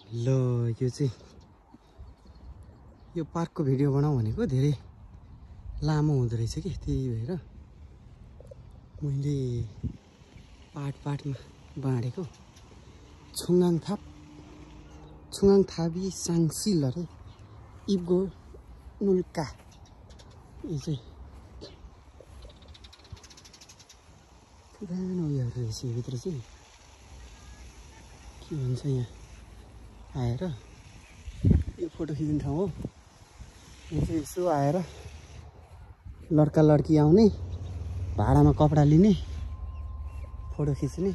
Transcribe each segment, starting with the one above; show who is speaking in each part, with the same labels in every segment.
Speaker 1: ल यो चाहिँ यो पार्कको भिडियो बनाऊ भनेको धेरै लामो हुँदो रहेछ कि त्यही भएर मैले पार्टमा बाँडेको। छुङाङ थाबी साङसिल अरे इब्गो नुल्का। यो चाहिँ पुरानो उयोहरू रहेछ भित्र चाहिँ के भन्छ यहाँ आएर यो फोटो खिच्ने ठाउँ हो। यहाँ चाहिँ यसो आएर लड्का लड्की आउने भाडामा कपडा लिने फोटो खिच्ने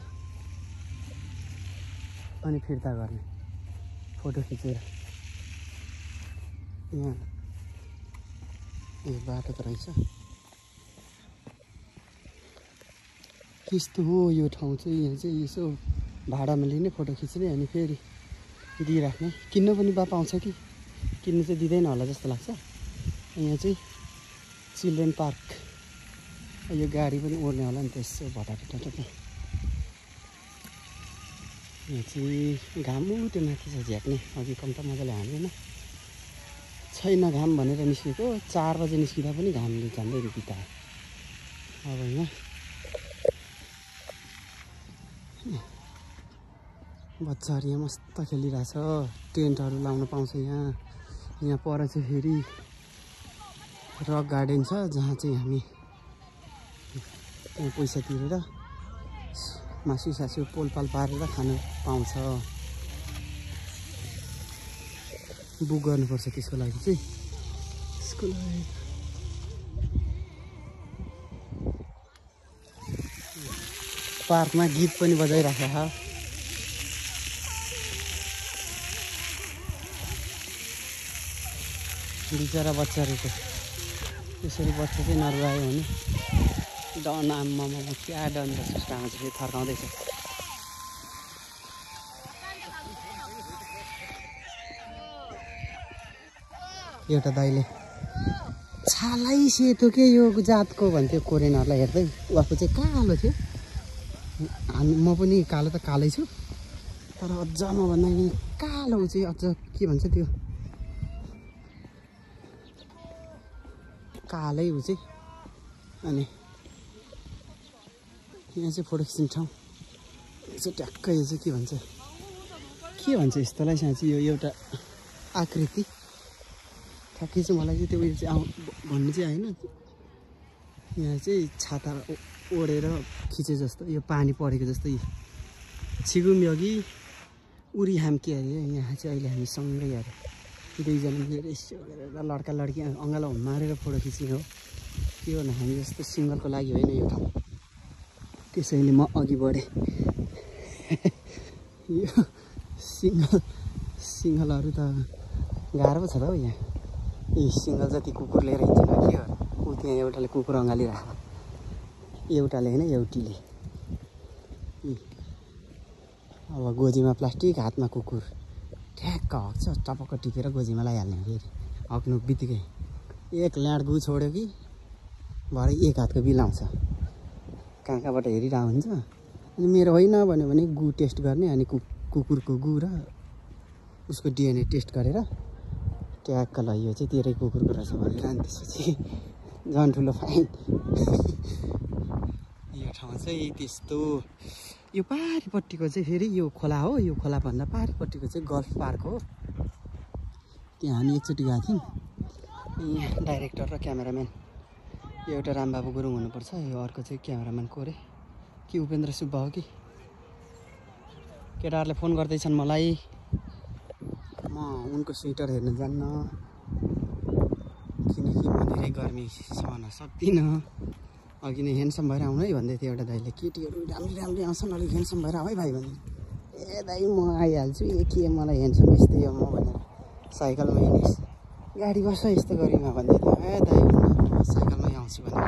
Speaker 1: अनि फिर्ता गर्ने फोटो खिचेर। यहाँ यो बाटो त रहेछ त्यस्तो हो यो ठाउँ चाहिँ। यहाँ चाहिँ यसो भाडामा लिने फोटो खिच्ने अनि फेरि दिइराख्ने। किन्न पनि बा पाउँछ कि किन्नु चाहिँ दिँदैन होला जस्तो लाग्छ। यहाँ चाहिँ चिल्ड्रेन पार्क। यो गाडी पनि ओर्ने होला नि त यसो भटाभट। यहाँ चाहिँ घाम उठ्यो माथि छ झ्याक्ने। अघि कम त मजाले हालेन छैन घाम भनेर निस्केको 4 बजे निस्किँदा पनि घामले झन्डै बितायो। अब यहाँ बच्चाहरू यहाँ मस्त खेलिरहेछ। टेन्टहरू लाउन पाउँछ यहाँ। यहाँ पर चाहिँ फेरि रक गार्डन छ जहाँ चाहिँ हामी त्यहाँ पैसा तिरेर मासु पोलपाल पारेर खानु पाउँछ। बुक गर्नुपर्छ त्यसको लागि चाहिँ। त्यसको लागि पार्कमा गीत पनि बजाइराखेको छ। बिचरा बच्चाहरूको त्यसरी बच्चा चाहिँ नरुवायो भने डन आम्मामा क्या डन जस्तो आउँछ फेरि थर्काउँदैछ। एउटा दाइले छालै सेतो के यो जातको भन्थ्यो कोरियनहरूलाई हेर्दै। उहाँको चाहिँ कालो थियो। म पनि कालो त कालै छु तर अझ मभन्दा नि कालो चाहिँ अझ के भन्छ त्यो कालै ऊ चाहिँ। अनि यहाँ चाहिँ फोटो खिच्ने ठाउँ यो चाहिँ ट्याक्कै यो चाहिँ के भन्छ यस्तोलाई चाहिँ यो एउटा आकृति ठ्याक्कै चाहिँ मलाई चाहिँ त्यो उयो चाहिँ भन्नु चाहिँ होइन। यहाँ चाहिँ छाता ओढेर खिचे जस्तो यो पानी परेको जस्तो छिगुम्योगी उरी हाम्की अरे। यहाँ चाहिँ अहिले हामी सँगै अरे दुईजना मिलेर यसो गरेर लड्का लड्की अँगालो मारेर फोटो खिच्ने हो। के गर्नु हामी जस्तो सिङ्गलको लागि होइन यो ठाउँ। त्यसैले म अघि बढेँ। यो सिङ्गलहरू त गाह्रो पो छ त हौ यहाँ। सिङ्गल जति कुकुर लिएर हिँड्छ के गर्नु। ऊ त्यहाँ एउटाले कुकुर अँगालिरहेको एउटाले होइन एउटीले। अब गोजीमा प्लास्टिक हातमा कुकुर ठ्याक्क हग्छ टपक्क टिपेर गोजीमा लगाइहाल्ने। फेरि हग्नु बित्तिकै एक ल्याड गु छोड्यो कि भरे एक हातको बिल आउँछ। कहाँबाट हेरिरहेको हुन्छ। अनि मेरो होइन भन्यो भने गु टेस्ट गर्ने अनि कुकुरको गु र उसको डिएनए टेस्ट गरेर ट्याक्क ल यो चाहिँ तेरै कुकुरको रहेछ भनेर अनि त्यसपछि झन् ठुलो फाइन। यो ठाउँ चाहिँ त्यस्तो। यो पारिपट्टिको चाहिँ फेरि यो खोला हो। यो खोलाभन्दा पारिपट्टिको चाहिँ गल्फ पार्क हो। त्यहाँ हामी एकचोटि गएको थियौँ। यहाँ डाइरेक्टर र क्यामेराम्यान एउटा रामबाबु गुरुङ हुनुपर्छ। यो अर्को चाहिँ क्यामेराम्यान को अरे कि उपेन्द्र सुब्बा हो कि। केटाहरूले फोन गर्दैछन् मलाई। म उनको स्वेटर हेर्न जान्न किनकि म धेरै गर्मी सहन सक्दिनँ। अघि नै ह्यान्डसम भएर आउनु है भन्दै थियो एउटा दाइले। केटीहरू राम्री आउँछन् अलिक ह्यान्डसम भएर आऊ है भाइ भन्दै। ए दाइ म आइहाल्छु के मलाई ह्यान्डसम यस्तै हो म भनेर साइकलमा हिँडेँ। गाडी बस्छ यस्तो गरिमा भन्दै थियो। ए दाइ म साइकलमै आउँछु भनेर।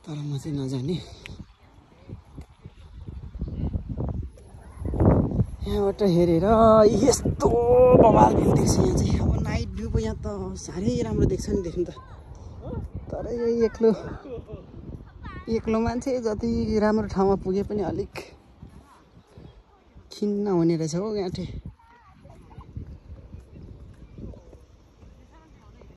Speaker 1: तर म चाहिँ नजाने। यहाँबाट हेरेर यस्तो बवाल भ्यू देख्छ यहाँ चाहिँ। अब नाइट भ्यू पो यहाँ त साह्रै राम्रो देख्छ नि देख्नु त। तर यो एक्लो मान्छे जति राम्रो ठाउँमा पुगे पनि अलिक खिन्न हुने रहेछ हो गाँठे